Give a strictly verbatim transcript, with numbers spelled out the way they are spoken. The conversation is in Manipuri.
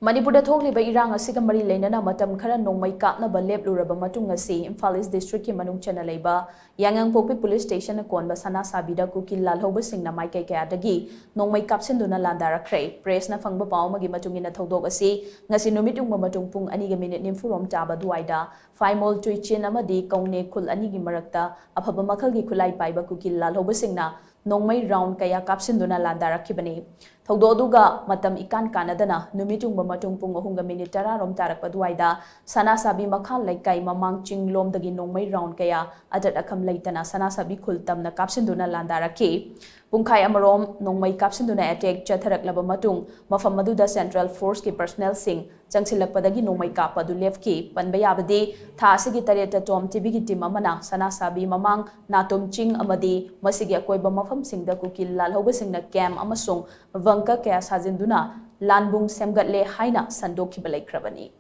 ꯃꯅꯤꯄꯨꯔꯗ ꯊꯣꯛꯂꯤꯕ ꯏꯔꯥꯡ ꯑꯁꯤꯒ ꯃꯔꯤ ꯂꯩꯅꯅ ꯃꯇꯝ ꯈꯔ ꯅꯣꯡꯃꯩ ꯀꯥꯞꯅꯕ ꯂꯦꯞꯂꯨꯔꯕ ꯃꯇꯨꯡ ꯉꯁꯤ ꯏꯝꯐꯥꯜ ꯏꯁ ꯗꯤꯁꯇ꯭ꯔꯤꯛꯀꯤ ꯃꯅꯨꯡ ꯆꯟꯅ ꯂꯩꯕ ꯌꯥꯉꯥꯡꯄꯣꯛꯄꯤ ꯄꯨꯂꯤꯁ ꯁ꯭ꯇꯦꯁꯟꯅ ꯀꯣꯟꯕ ꯁꯅꯥꯁꯥꯕꯤꯗ ꯀꯨꯀꯤ ꯂꯥꯜꯍꯧꯕꯁꯤꯡꯅ ꯃꯥꯏꯀꯩ ꯀꯌꯥꯗꯒꯤ ꯅꯣꯡꯃꯩ ꯀꯥꯞꯁꯤꯟꯗꯨꯅ ꯂꯥꯟꯗꯥꯔꯛꯈ꯭ꯔꯦ꯫ ꯄ꯭ꯔꯦꯁꯅ ꯐꯪꯕ ꯄꯥꯎ ꯑꯃꯒꯤ ꯃꯇꯨꯡ ꯏꯟꯅ ꯊꯧꯗꯣꯛ ꯑꯁꯤ ꯉꯁꯤ ꯅꯨꯃꯤꯠ ꯌꯨꯡꯕ ꯃꯇꯨꯡ ꯄꯨꯡ ꯑꯅꯤꯒ ꯃꯤꯅꯤꯠ ꯅꯤꯐꯨꯔꯣꯝ ꯇꯥꯕ ꯑꯗꯨꯋꯥꯏꯗ ꯐꯥꯏꯃꯣꯜ ꯆꯨꯏꯆꯤꯟ ꯑꯃꯗꯤ ꯀꯧꯅꯦ ꯈꯨꯜ ꯑꯅꯤꯒꯤ ꯃꯔꯛꯇ ꯑꯐꯕ ꯃꯈꯜꯒꯤ ꯈꯨꯠꯂꯥꯏ ꯄꯥꯏꯕ ꯀꯨꯀꯤ ꯂꯥꯜꯍꯧꯕꯁꯤꯡꯅ ꯅꯣꯡꯃꯩ ꯔꯥꯎꯟ ꯀꯌꯥ ꯀꯥꯞꯁꯤꯟꯗꯨꯅ ꯂꯥꯟꯗꯥꯔꯛꯈꯤꯕꯅꯤ꯫ ꯊꯧꯗꯣꯛ ꯑꯗꯨꯒ ꯃꯇꯝ ꯏꯀꯥꯟ ꯀꯥꯟꯅꯗꯅ ꯅꯨꯃꯤꯠ ꯌꯨꯡꯕ ꯃꯇꯨꯡ ꯄꯨꯡ ꯑꯍꯨꯝꯒ ꯃꯤꯅꯤꯠ ꯇꯔꯥꯔꯣꯝ ꯇꯥꯔꯛꯄ ꯑꯗꯨꯋꯥꯏꯗ ꯁꯅꯥꯁꯥꯕꯤ ꯃꯈꯥ ꯂꯩꯀꯥꯏ ꯃꯃꯥꯡ ꯆꯤꯡꯂꯣꯝꯗꯒꯤ ꯅꯣꯡꯃꯩ ꯔꯥꯎꯟ ꯀꯌꯥ ꯑꯇꯠ ꯑꯈꯝ ꯂꯩꯇꯅ ꯁꯅꯥꯁꯥꯕꯤ ꯈꯨꯜ ꯇꯝꯅ ꯀꯥꯞꯁꯤꯟꯗꯨꯅ ꯂꯥꯟꯗꯥꯔꯛꯈꯤ꯫ ꯄꯨꯡꯈꯥꯏ ꯑꯃꯔꯣꯝ ꯅꯣꯡꯃꯩ ꯀꯥꯞꯁꯤꯟꯗꯨꯅ ꯑꯦꯇꯦꯛ ꯆꯠꯊꯔꯛꯂꯕ ꯃꯇꯨꯡ ꯃꯐꯝ ꯑꯗꯨꯗ ꯁꯦꯟꯇ꯭ꯔꯦꯜ ꯐꯣꯔꯁꯀꯤ ꯄꯔꯁꯅꯦꯜꯁꯤꯡ ꯆꯪꯁꯤꯜꯂꯛꯄꯗꯒꯤ ꯅꯣꯡꯃꯩ ꯀꯥꯞꯄ ꯑꯗꯨ ꯂꯦꯞꯈꯤ꯫ ꯄꯟꯕ ꯌꯥꯕꯗꯤ, ꯊꯥ ꯑꯁꯤꯒꯤ ꯇꯔꯦꯠꯇ ꯇꯣꯝ ꯇꯤꯚꯤꯒꯤ ꯇꯤꯝ ꯑꯃꯅ ꯁꯅꯥꯁꯥꯕꯤ ꯃꯃꯥꯡ ꯅꯥꯇꯣꯝ ꯆꯤꯡ ꯑꯃꯗꯤ ꯃꯁꯤꯒꯤ ꯑꯀꯣꯏꯕ ꯃꯐꯝꯁꯤꯡꯗ ꯀꯨꯀꯤ ꯂꯥꯜꯍꯧꯕꯁꯤꯡꯅ ꯀꯦꯝ ꯑꯃꯁꯨꯡ ꯕꯪꯀꯔ ꯀꯌꯥ ꯁꯥꯖꯤꯟꯗꯨꯅ ꯂꯥꯟꯕꯨꯡ ꯁꯦꯝꯒꯠꯂꯦ ꯍꯥꯏꯅ ꯁꯟꯗꯣꯛꯈꯤꯕ ꯂꯩꯈ꯭ꯔꯕꯅꯤ꯫